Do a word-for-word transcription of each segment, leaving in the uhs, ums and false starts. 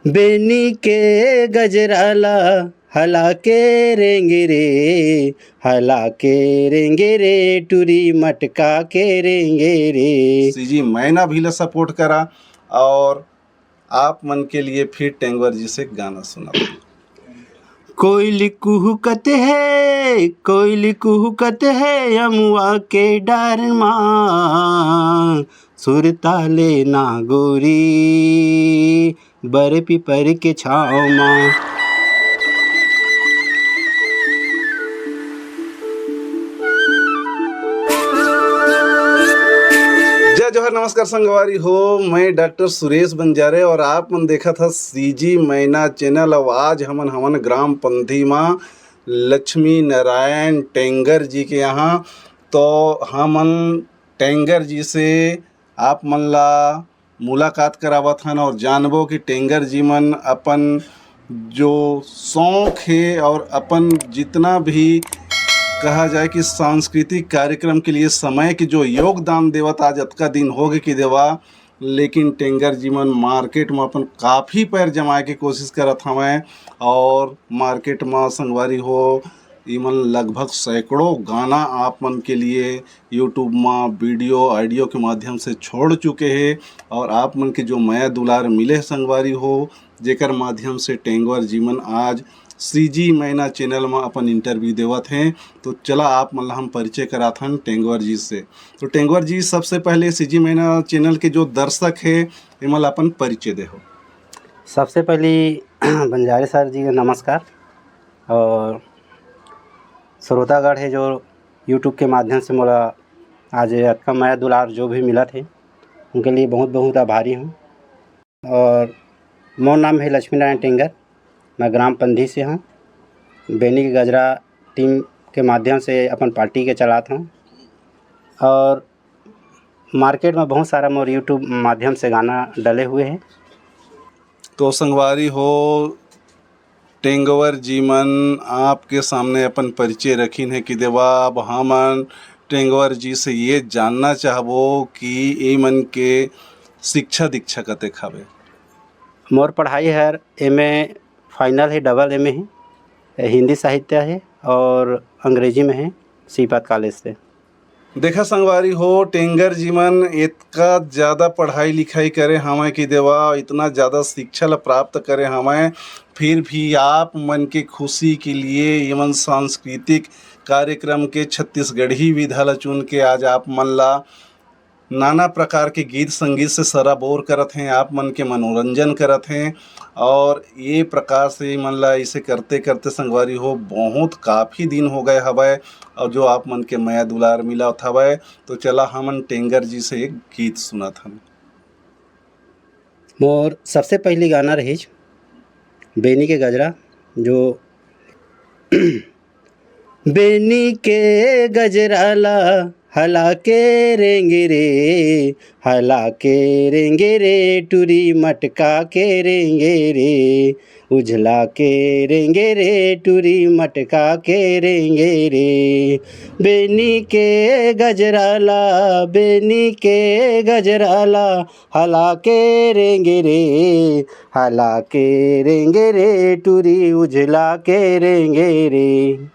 बेनी के गजरा ला हला के रेंगे रे, हला के रेंगे रे, टूरी मटका के रेंगे रे। सीजी मैना भी ला सपोर्ट करा और आप मन के लिए फिर टेंगवर जी से गाना सुना। कोइली कुहुकत हे, कोइली कुहुकत हे अमुआ के डार मा, सुरता ले ना गोरी, बर पीपर के छाँव मा। जय जोहार, नमस्कार संगवारी हो, मैं डॉक्टर सुरेश बंजारे और आप मन देखत ह सीजी मैना चैनल। और आज हमन हमन ग्राम पंधी मा लक्ष्मी नारायण टेंगर जी के यहाँ। तो हमन टेंगर जी से आप मन ला मुलाकात करावत हन और जानबो कि टेंगर जी मन अपन जो शौक हे और अपन जितना भी कहा जाए कि सांस्कृतिक कार्यक्रम के लिए समय के जो योगदान देवत, आज अतका दिन हो गए कि देवा, लेकिन टेंगर जी मन मार्केट में अपन काफ़ी पैर जमाए के कोशिश करत हवंय और मार्केट में संगवारी हो, इमन लगभग सैकड़ों गाना आप मन के लिए YouTube में वीडियो, ऑडियो के माध्यम से छोड़ चुके हे और आप मन के जो मया दुलार मिले हे संगवारी हो, जेकर माध्यम से टेंगवर जी मन आज सीजी मैना चैनल में अपन इंटरव्यू देवत हें। तो चला आप मन ला हम परिचय कराथन टेंगवर जी से। तो टेंगवर जी, सबसे पहले सीजी मैना चैनल के जो दर्शक हे, एमन ला अपन परिचय देहो। सबसे पहली बंजारे सर जी के नमस्कार और श्रोतागण हे जो YouTube के माध्यम से मोला आज अतका मया दुलार जो भी मिलत हे, उनके लिए बहुत बहुत आभारी हूँ। और मोर नाम है लक्ष्मी नारायण टेंगर, मैं ग्राम पंधी से हूँ। बेनी के गजरा टीम के माध्यम से अपन पार्टी के चलात हूँ और मार्केट में बहुत सारा मोर YouTube माध्यम से गाना डले हुए हैं। तो संगवारी हो, टेंगवर जी मन आपके सामने अपन परिचय रखिन हे कि देवा, अब हमन टेंगवर जी से ये जानना चाहबो कि ए मन के शिक्षा दीक्षा कतेक हवे। मोर पढ़ाई हर एमए फाइनल है, डबल एमए है, हिंदी साहित्य है और अंग्रेजी में है, श्रीपाद कॉलेज से। देखा संगवारी हो, टेंगर जी मन इतना ज़्यादा पढ़ाई लिखाई करे हवंय कि देवा, इतना ज़्यादा शिक्षा ला प्राप्त करे हवंय, फिर भी आप मन के खुशी के लिए एमन सांस्कृतिक कार्यक्रम के छत्तीसगढ़ी विधा ला चुन के आज आप मन ला नाना प्रकार के गीत संगीत से सराबोर करत हें, आप मन के मनोरंजन करत हें। और ये प्रकार से मन ला इसे करते करते संगवारी हो, बहुत काफ़ी दिन हो गए हवय और जो आप मन के मया दुलार मिलत हवय। तो चला हमन टेंगर जी से एक गीत सुनत हन। मोर सबसे पहली गाना रहीच बेनी के गजरा, जो बेनी के गजरा ला हला के रेंगे रे, हला के रेंगे रे, टूरी मटका के रेंगे रे, उझला के रेंगे रे, टूरी मटका के रेंगे रे। बेनी के गजरा ला, बेनी के गजरा ला, हला के रेंगे रे, हला के रेंगे रे, टूरी उझला के रेंगे रे।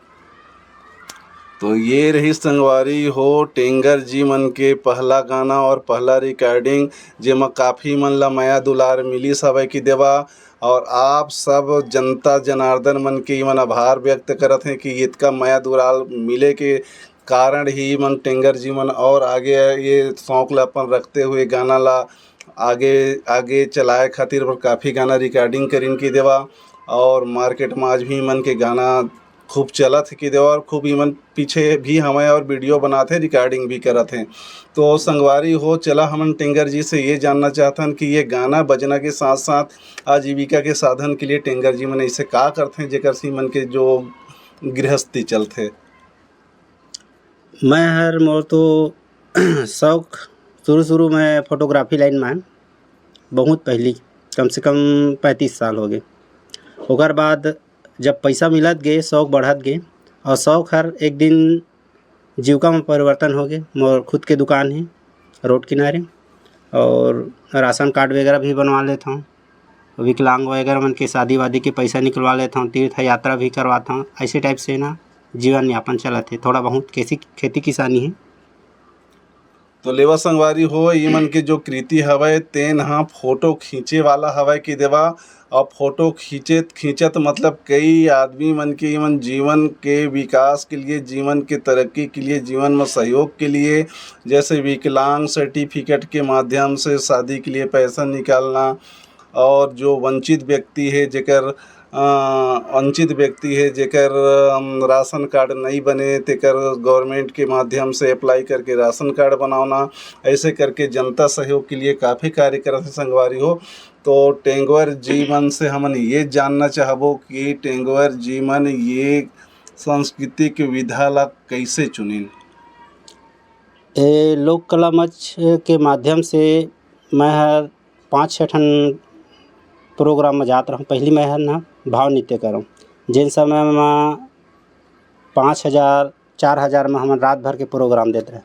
तो ये रही संगवारी हो, टेंगर जी मन के पहला गाना और पहला रिकॉर्डिंग, जेमा काफ़ी मन ला मया दुलार मिलिस हवय कि देवा। और आप सब जनता जनार्दन मन के इमन आभार व्यक्त करत हें कि इतका मया दुलार मिले के कारण ही मन टेंगर जी मन और आगे ये शौक ला अपन रखते हुए गाना ला आगे, आगे चलाए खातिर बर काफ़ी गाना रिकॉर्डिंग करिन कि देवा। और मार्केट में आज भी मन के गाना खूब चलत हे कि देवा, और खूब इमन पीछे भी हवंय और वीडियो बनात हें, रिकॉर्डिंग भी करत हें। तो संगवारी हो, चला हमन टेंगर जी से ये जानना चाहथन कि ये गाना बजना के साथ साथ आजीविका के साधन के लिए टेंगर जी मन ऐसे का करथे, जेकर से मन के जो गृहस्थी चलथे? मैं हर, मोर तो शौक शुरू शुरू में फोटोग्राफी लाइन में है, बहुत पहली, कम से कम पैंतीस साल हो गए। ओकर बाद जब पैसा मिलत गए, शौक बढ़त गए और शौक हर एक दिन जीविका में परिवर्तन हो गए। मोर खुद के दुकान है रोड किनारे और राशन कार्ड वगैरह भी बनवा लेता हूँ। विकलांग वगैरह मन के शादी वादी के पैसा निकलवा लेथंव, तीर्थ यात्रा भी करवाथंव। ऐसे टाइप से ना जीवन यापन चलत हे, थोड़ा बहुत कैसी खेती किसानी है। तो लेवा संगवारी हो, ये मन के जो कृति हवय, तेन ह फोटो खींचे वाला हवय कि देवा, और फोटो खींचे, खींचत मतलब कई आदमी मन के, ये मन जीवन के विकास के लिए, जीवन के तरक्की के लिए, जीवन में सहयोग के लिए, जैसे विकलांग सर्टिफिकेट के माध्यम से शादी के लिए पैसा निकालना, और जो वंचित व्यक्ति है, जेकर अ, वंचित व्यक्ति है, जेकर, अम, राशन कार्ड नहीं बने, तेकर गवर्नमेंट के माध्यम से अप्लाई करके राशन कार्ड बनाना, ऐसे करके जनता सहयोग के लिए काफ़ी कार्य करत हे संगवारी हो। तो टेंगवर जी मन से हमन ये जानना चाहबो कि टेंगवर जी मन ये सांस्कृतिक विधा ला कैसे चुनिन? ए लोक कला मंच के माध्यम से मैं हर पाँच छः ठन प्रोग्राम में जात रहूँ। पहली मैं हर ना भाव नृत्य करऊँ, जेन समय में पाँच हज़ार, चार हज़ार में हमन रात भर के प्रोग्राम देत रहे।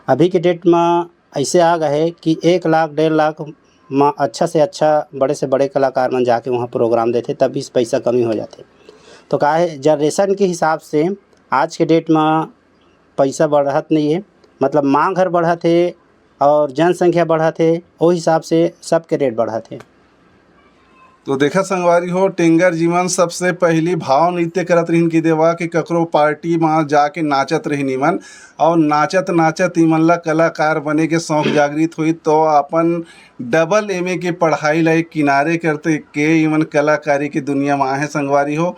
अभी के डेट में ऐसे आ गए कि एक लाख, डेढ़ लाख में अच्छा से अच्छा, बड़े से बड़े कलाकार मन जाके वहाँ प्रोग्राम देथे, तब भी पैसा कमी हो जाथे। तो का है, जनरेशन के हिसाब से आज के डेट में पैसा बढ़त नहीं है, मतलब मांग हर बढ़त है और जनसंख्या बढ़त है, ओ हिसाब से सबके रेट बढ़त है। तो देखा संगवारी हो, टेंगर जी मन सबसे पहली भाव नृत्य करत रहिन कि देवा कि ककरो पार्टी में जाके नाचत रहिन इमन, और नाचत नाचत इमन ला कलाकार बने के शौक जागृत हुई, तो अपन डबल एमए के पढ़ाई ला एक किनारे करते के इमन कलाकारी की दुनिया में आहे संगवारी हो।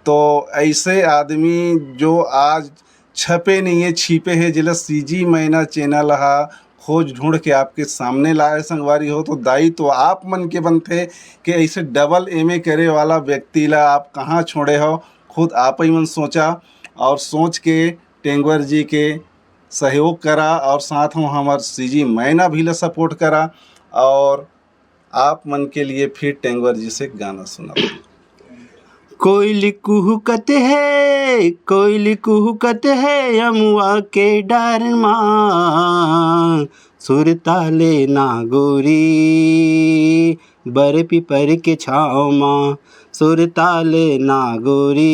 तो ऐसे आदमी जो आज छपे नहीं है, छिपे है, जेला सीजी मैना चैनल हा खोज ढूंढ के आपके सामने लाए संगवारी हो। तो दाई तो आप मन के बनथे कि ऐसे डबल एमए करे वाला व्यक्ति ला आप कहाँ छोड़े हो, खुद आप ही मन सोचा और सोच के टेंगवर जी के सहयोग करा और साथ में हमार सीजी मैना भी ला सपोर्ट करा। और आप मन के लिए फिर टेंगवर जी से गाना सुना। कोइली कुहुकत हे, कोइली कुहुकत हे, अमुआ के डार मा, सुरता ले ना गोरी, बर पीपर के छाँव मा, सुरता ले ना गोरी,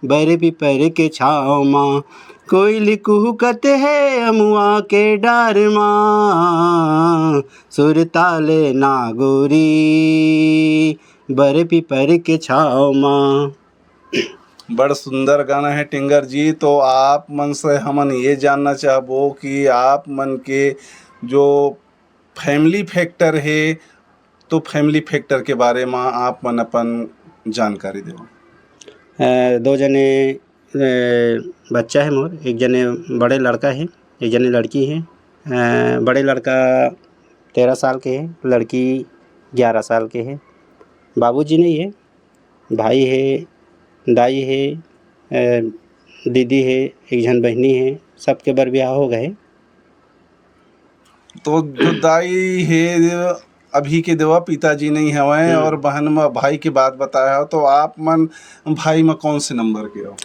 बर पीपर के छाँव मा, कोइली कुहुकत हे, अमुआ के डार मा, सुरता ले ना गोरी, बर पीपर के छाँव मा। बड़ सुंदर गाना है टेंगर जी। तो आप मन से हमन ये जानना चाहबो कि आप मन के जो फैमिली फैक्टर है, तो फैमिली फैक्टर के बारे में आप मन अपन जानकारी देवो। अ, दो जने, अ, बच्चा है मोर, एक जने बड़े लड़का है, एक जने लड़की है। अ, बड़े लड़का तेरह साल के है, लड़की ग्यारह साल के है। बाबूजी नहीं है, भाई है, दाई है, अ, दीदी है, एक झन बहिनी है, सबके बर ब्याह हो गए। तो जो दाई है, अभी के देवा पिताजी नहीं हवय, हम्म। और बहन में भाई के बात बताया हो, तो आप मन भाई में कौन से नंबर के हो?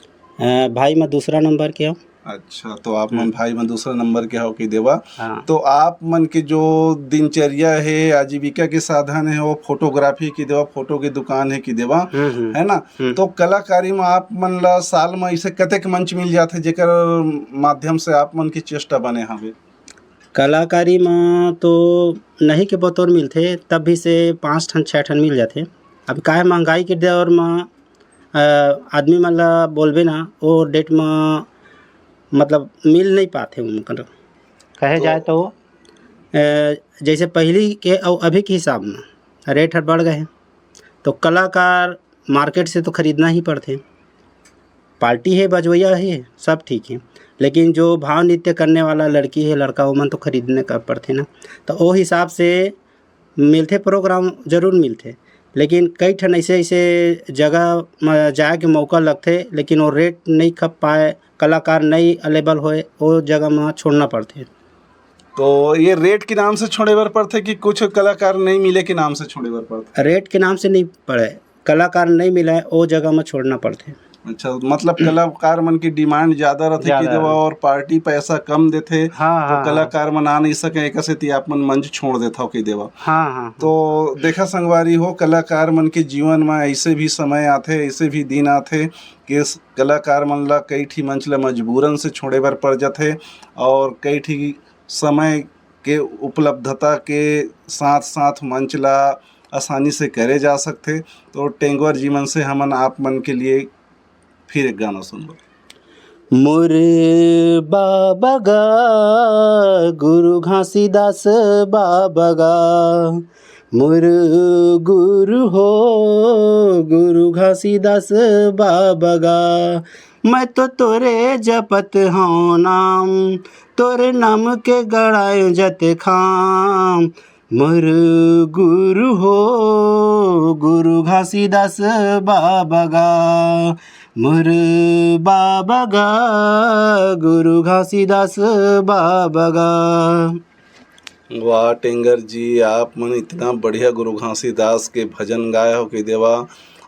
अ, भाई में दूसरा नंबर के हो। अच्छा, तो आप मन हम्म। भाई में दूसरा नंबर के हो कि देवा। हाँ। तो आप मन के जो दिनचर्या है, आजीविका के साधन है, वो फोटोग्राफी की देवा, फोटो की दुकान है कि देवा, हम्म, हम्म। है ना? हम्म। तो कलाकारी में आप मन ला साल में ऐसे कतेक मंच मिल जाथे, जेकर माध्यम से आप मन की चेष्टा बने हवे? कलाकारी में तो नहीं के बतौर मिलथे, तब भी से पाँच ठन, छः ठन मिल जाथे। अब काहे महंगाई के दौर में, अ, आदमी मन ला बोलबे ना, वो डेट में मतलब मिल नहीं पाथे उनकर। कहे तो जाए तो, अ, जैसे पहली के और अभी के हिसाब में रेट हर बढ़ गए हैं, तो कलाकार मार्केट से तो खरीदना ही पड़थे। पार्टी है, बजवैया है, सब ठीक है, लेकिन जो भाव नृत्य करने वाला लड़की है, लड़का, ओमन तो खरीदने का पड़थे ना। तो ओ हिसाब से मिलथे, प्रोग्राम जरूर मिलथे, लेकिन कई ठन ऐसे, ऐसे जगह म जाए के मौका लगथे, लेकिन वो रेट नहीं खप पाए, कलाकार नहीं अवेलेबल होए, वो जगह म छोड़ना पड़थे। तो ये रेट के नाम से छोड़े बर पड़थे कि कुछ कलाकार नहीं मिले के नाम से छोड़े बर पड़थे? रेट के नाम से नहीं पड़े, कलाकार नहीं मिले, वो जगह म छोड़ना पड़थे। अच्छा, मतलब कलाकार मन की डिमांड ज्यादा रथे कि ज्यादा देवा रथे। और पार्टी पैसा कम देथे, हाँ, तो हाँ, हाँ। कलाकार मन आ नहीं सके, एकर सेती आप मन मंच छोड़ देथव कि देवा। हाँ, हाँ, हाँ। तो देखा संगवारी हो, कलाकार मन के जीवन में ऐसे भी समय आथे, ऐसे भी दिन आथे कि स-, कलाकार मन ला कई ठी मंच ला मजबूरन से छोड़े बर पड़ जाथे और कई ठी समय के उपलब्धता के साथ-साथ मंच ला आसानी से करे जा सकथे। तो टेंगवर जी मन से हमन आप मन के लिए फिर एक गाना सुनबो। मोर बाबा गा, गुरु घासीदास बाबा गा, मोर गुरु हो, गुरु घासीदास बाबा गा। मैं तो तोरे जपत हौं नाम, तोरे नाम के गड़ायो जत खाम। मोर गुरु हो, गुरु घासीदास बाबा गा, मोर बाबा गा, गुरु घासीदास बाबा गा। वाह टेंगर जी, आप मन इतना बढ़िया गुरु घासीदास के भजन गाए हो कि देवा,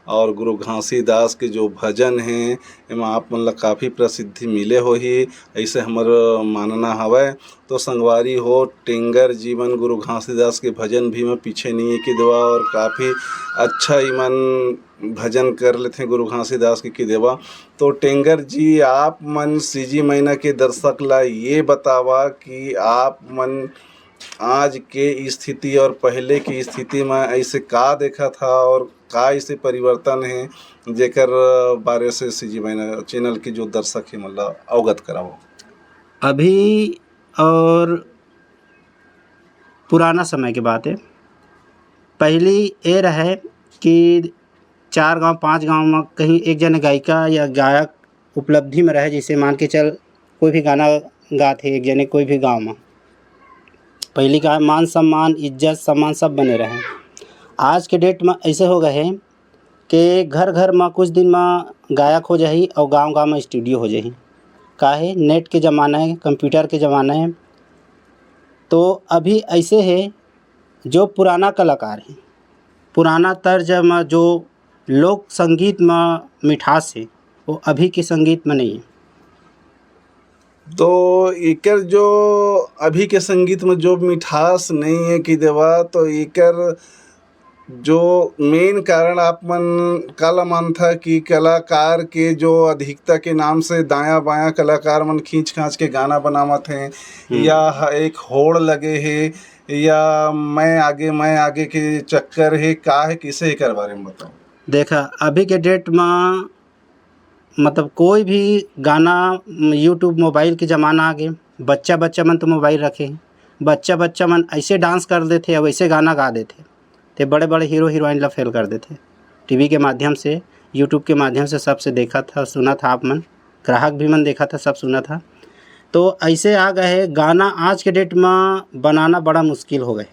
और गुरु घासीदास के जो भजन हे, एमा आप मन ला काफ़ी प्रसिद्धि मिले होही, ऐसे हमर मानना हवय। तो संगवारी हो, टेंगर जी मन गुरु घासीदास के भजन भी में पीछे नहीं है कि देवा, और काफ़ी अच्छा इमन भजन कर लेथे गुरु घासीदास के कि देवा। तो टेंगर जी, आप मन सीजी मैना के दर्शक ला ये बतावा कि आप मन आज के स्थिति और पहले की स्थिति में ऐसे का देखा था और का ऐसे परिवर्तन है, जेकर बारे से सीजी मैना चैनल के जो दर्शक है, मतलब, अवगत कराओ। अभी और पुराना समय के बात है। पहली ये रहे कि चार गांव, पांच गांव में कहीं एक जने गायिका या गायक उपलब्धि में रहे, जैसे मान के चल, कोई भी गाना गात हे एक जने कोई भी गांव में, पहली का मान सम्मान, इज्जत सम्मान सब बने रहे। आज के डेट में ऐसे हो गए हे कि घर घर में कुछ दिन में गायक हो जाही और गांव गांव में स्टूडियो हो जाही। काहे, नेट के ज़माना है, कंप्यूटर के ज़माना है। तो अभी ऐसे है, जो पुराना कलाकार है, पुराना तर्ज में जो लोक संगीत में मिठास है, वो अभी के संगीत में नहीं है। तो एकर जो अभी के संगीत में जो मिठास नहीं है कि देवा, तो एकर जो मेन कारण आप मन काला मानथा कि कलाकार के जो अधिकता के नाम से दायां बायां कलाकार मन खींच खांच के गाना बनावत हैं, हम्म। या ह-, एक होड़ लगे हे, या मैं आगे, मैं आगे के चक्कर हे, का है, किसे एकर बारे में बताओ। देखा, अभी के डेट में मतलब कोई भी गाना, YouTube मोबाइल के ज़माना आ गे, बच्चा बच्चा मन तो मोबाइल रखे हे, बच्चा बच्चा मन ऐसे डांस कर देथे, अब ऐसे गाना गा देथे, ते बड़े बड़े हीरो हीरोइन ला फेल कर देथे। टीवी के माध्यम से, YouTube के माध्यम से सबसे देखा था, सुना था आप मन, ग्राहक भी मन देखा था, सब सुना था। तो ऐसे आ गए हे, गाना आज के डेट में बनाना बड़ा मुश्किल हो गए।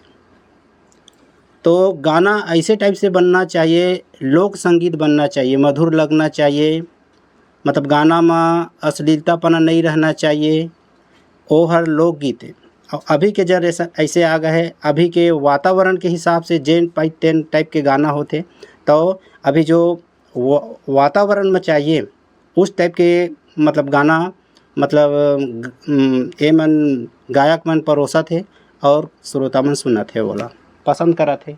तो गाना ऐसे टाइप से बनना चाहिए, लोक संगीत बनना चाहिए, मधुर लगना चाहिए, मतलब गाना में अश्लीलतापना नहीं रहना चाहिए, वो हर लोकगीत है। और अभी के जनरेशन ऐसे आ गए है, अभी के वातावरण के हिसाब से जेन पाई तेन टाइप के गाना होते, तो अभी जो वा-, वातावरण में चाहिए उस टाइप के मतलब गाना, मतलब ग-, उम, ए मन गायक मन परोसत हे और श्रोता मन सुनत हे, ओला पसंद करत हे।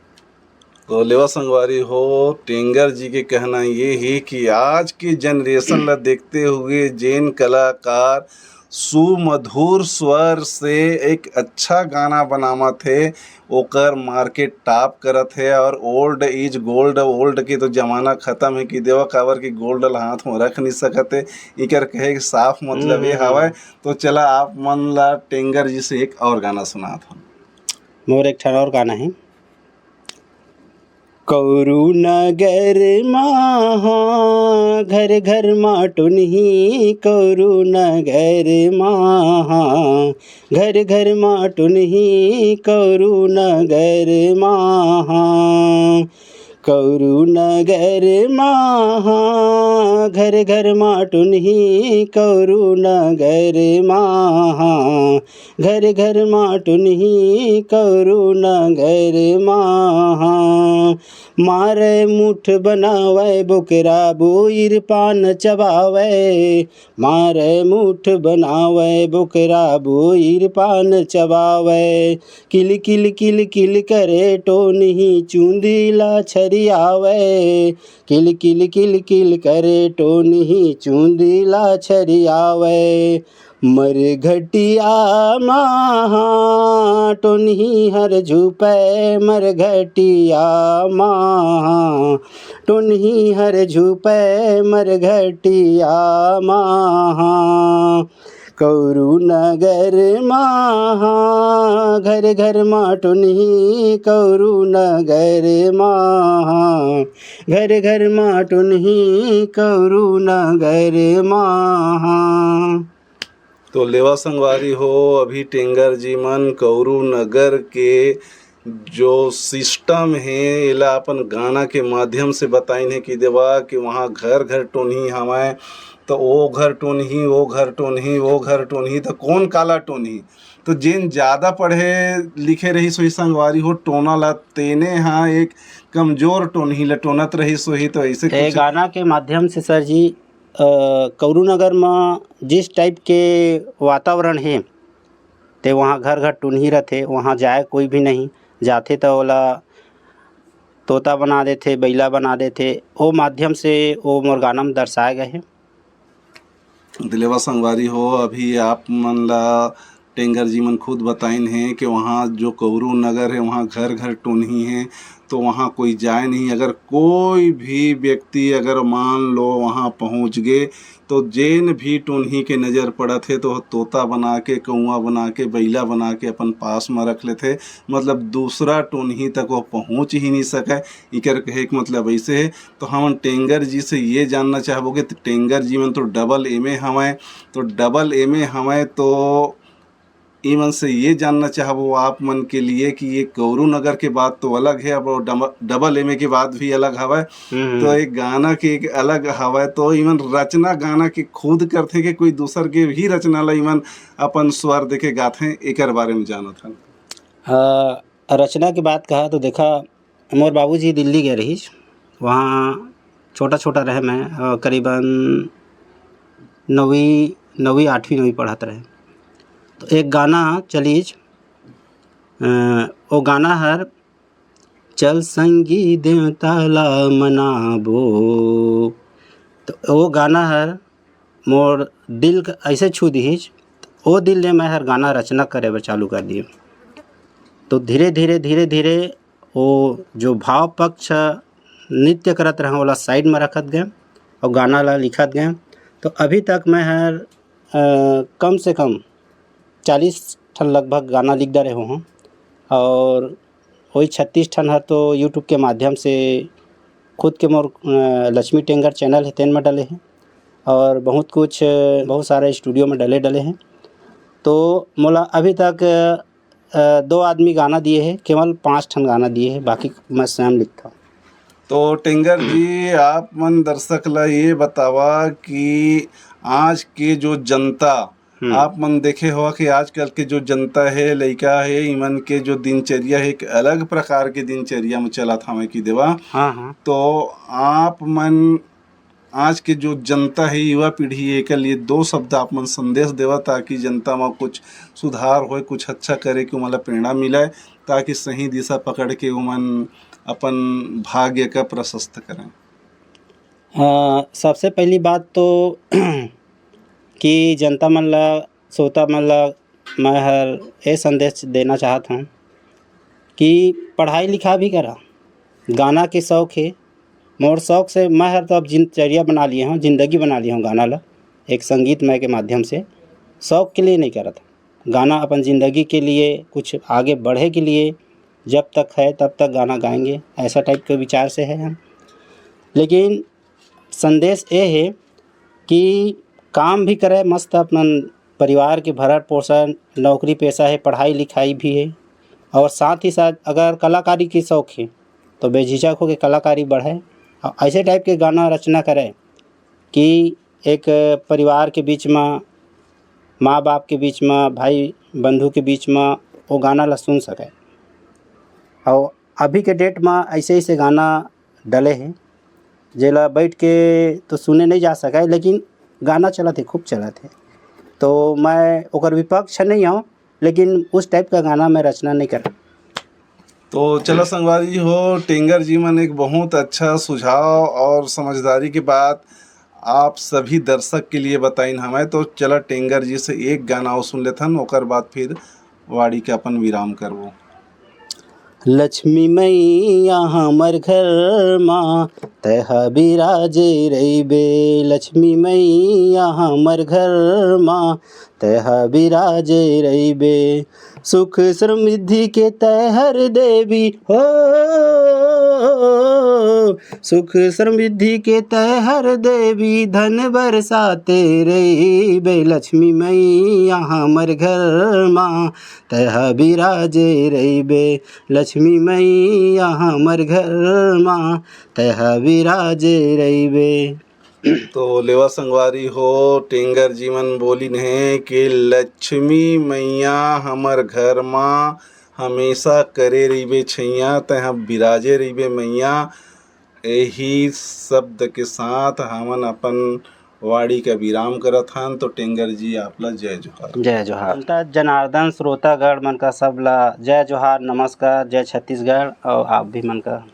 तो लेवा संगवारी हो, टेंगर जी के कहना ये ही कि आज के जनरेशन ला देखते हुए जेन कलाकार सुमधुर स्वर से एक अच्छा गाना बनावत हे, ओकर मार्केट टॉप करत हे। और ओल्ड इज गोल्ड, ओल्ड के तो जमाना खत्म है कि देवा, काबर कि गोल्ड ला हाथ में रख नहीं सकत है, इकर कहे के साफ मतलब ये हम्म। हवय। तो चला आप मन ला टेंगर जी से एक और गाना सुनात हन। मोर एक ठन और गाना है। कौरू नगर मा हा, घर घर मा टुनही, कौरू नगर मा हा, घर घर मा टुनही, कौरू नगर मा हा। कौरू नगर मा हा, घर घर मा टुनही, कौरू नगर मा हा, घर घर मा टुनही, कौरू नगर मा हा। मारे मुठ बनावै बोकरा बोइर पान चबावै, मारे मुठ बनावै बोकरा बोइर पान चबावै। किल किल किल किल करे टोनही चूंदी ला छरियावै, किल किल किल किल करे टोनही चूंदी ला छरियावै। मरघटिया माहा टोनही हर झुपै, मरघटिया माहा टोनही हर झुपै, मरघटिया माहा। कौरू नगर माहा घर घर मा टोनही, कौरू नगर माहा घर घर मा टोनही, कौरू नगर माहा। तो लेवा संगवारी हो, अभी टेंगर जी मन कौरू नगर के जो सिस्टम हे, एला अपन गाना के माध्यम से बताइन हे कि देवा कि वहाँ घर घर टोनही हवय, तो ओ घर टोनही, ओ घर टोनही, ओ घर टोनही, तो कौन काला टोनही? तो जेन ज्यादा पढ़े लिखे रहिस होही संगवारी हो, टोना ला तेने हा एक कमजोर टोनही ला टोनत रहिस होही। तो ऐसे ए कुछ गाना के माध्यम से सर जी, अ, कौरू नगर म जिस टाइप के वातावरण हे, ते वहाँ घर घर टुनही रथे, वहाँ जाए कोई भी नहीं, जाथे त ओला तोता बना देथे, बइला बना देथे। ओ माध्यम से ओ मोर गाना म दर्शाए गए हे। दिलेवा संगवारी हो, अभी आप मन ला टेंगर जी मन खुद बताइन हे कि वहाँ जो कौरू नगर हे, वहाँ घर घर टोनही हे, तो वहाँ कोई जाए नहीं। अगर कोई भी व्यक्ति अगर मान लो वहाँ पहुँच गे, तो जेन भी टोनही के नज़र पड़त हे, तो तोता बना के, कौआ बना के, बइला बना के अपन पास म रख लेथे। मतलब दूसरा टोनही तक वो पहुँच ही नहीं सके। इकर कहे के मतलब ऐसे हे। तो हमन टेंगर जी से ये जानना चाहबो कि टेंगर जी मन तो डबल एमए हवय, तो डबल एमए हवय, तो इमन से ये जानना चाहबो आप मन के लिए कि ये कौरू नगर के बात तो अलग है, अब वो डम-, डबल एमए के बात भी अलग हवय। हम्म। तो एक गाना के एक अलग हवय, तो इमन रचना गाना के खुद करथे कि कोई दूसर के भी रचना ला इमन अपन स्वर देके गाथे, एकर बारे में जानत हन। अ, रचना के बात कहा तो देखा, मोर बाबूजी दिल्ली गए रहिस, वहाँ छोटा-छोटा रहे मैं, अ, करीबन नौवीं, नौवीं, आठवीं, नौवीं पढ़त रहे। तो एक गाना चलिस, अ, ओ गाना हर चल संगी देवता ला मनाबो। तो ओ गाना हर मोर दिल क-, ऐसे छू दिहिस, ओ दिन ले मैं हर गाना रचना करे बर चालू कर दिए। तो धीरे-धीरे, धीरे-धीरे वो जो भाव पक्ष नृत्य करत रहंव, ओला side म रखत गए और गाना ला लिखत गए। तो अभी तक मैं हर, अ, कम से कम चालीस ठन लगभग गाना लिख डारे हों और वही छत्तीस ठन हर तो YouTube के माध्यम से खुद के मोर, अ, लक्ष्मी टेंगर channel हे, तेन म डले हे और बहुत कुछ, अ, बहुत सारे studio म डले, डले हे। तो मोला अभी तक, अ, दो आदमी गाना दिए हे, केवल पाँच ठन गाना दिए हे, बाकी मैं स्वयं लिखता हूँ। तो टेंगर जी, आप मन दर्शक ला ये बतावा कि आज के जो जनता हम्म। आप मन देखे होवा कि आजकल के जो जनता हे, लइका हे, इमन के जो दिनचर्या हे, एक अलग प्रकार के दिनचर्या में चलत हवे कि देवा। हाँ, हाँ। तो आप मन आज के जो जनता हे, युवा पीढ़ी हे, एकर लिए दो शब्द आप मन संदेश देवा, ताकि जनता में कुछ सुधार होए, कुछ अच्छा करे के ओमन ला प्रेरणा मिले, ताकि सही दिशा पकड़ के ओमन अपन भाग्य का प्रशस्त करें। अ, सबसे पहली बात तो कि जनता मन ला, श्रोता मन ला मैं हर ये संदेश देना चाहत हूँ कि पढ़ाई लिखाई भी करा। गाना के शौक हे, मोर शौक से मैं हर तो अब दिनचर्या बना लिए हूँ, जिंदगी बना लिए हूँ गाना ला, एक संगीतमय के माध्यम से। शौक के लिए नहीं करत, गाना अपन जिंदगी के लिए, कुछ आगे बढ़े के लिए, जब तक है तब तक गाना गाएंगे, ऐसा type के विचार से है हम। लेकिन संदेश ये हे कि काम भी करे मस्त, अपन परिवार के भरण पोषण, नौकरी पेशा हे, पढ़ाई लिखाई भी हे, और साथ ही साथ अगर कलाकारी के शौक हे तो बेझिझक होके कलाकारी बढ़े और ऐसे type के गाना रचना करे कि एक परिवार के बीच में, माँ बाप के बीच में, भाई बंधु के बीच में वो गाना ला सुन सके। और अभी के डेट में ऐसे ऐसे गाना डले हैं, जेला बैठ के तो सुने नहीं जा सके, लेकिन गाना चलत है, खूब चलत है। तो मैं ओकर विपक्ष नहीं हूँ, लेकिन उस टाइप का गाना मैं रचना नहीं कर। तो चला संगवारी हो, टेंगर जी मन एक बहुत अच्छा सुझाव और समझदारी के बात आप सभी दर्शक के लिए बताइन हमें। तो चला टेंगर जी से एक गाना और सुन लेथन, ओकर बाद फिर वाणी के अपन विराम करबो। लक्ष्मी मैया हमर घर मा तैहा बिराजे रहिबे, लक्ष्मी मैया हमर घर मा तैहा बिराजे रहिबे। सुख समृद्धि के तैहर देवी हो, सुख समृद्धि के तैहर देवी, धन बरसाते रहिबे। लक्ष्मी मैया हमर घर मा तैहा बिराजे रहिबे, लक्ष्मी मैया हमर घर मा तैहा बिराजे रहिबे। तो लेवा संगवारी हो, टेंगर जी मन बोलिन हे कि लक्ष्मी मैया हमर घर मा हमेशा करे रहिबे छैया, तैहा बिराजे रहिबे मैया। यही शब्द के साथ हमन अपन वाणी का विराम करत हन। तो टेंगर जी, आप ला जय जोहार। जय जोहार। संत जनार्दन श्रोतागण मन का सब ला जय जोहार, नमस्कार, जय छत्तीसगढ़ और आप भी मन का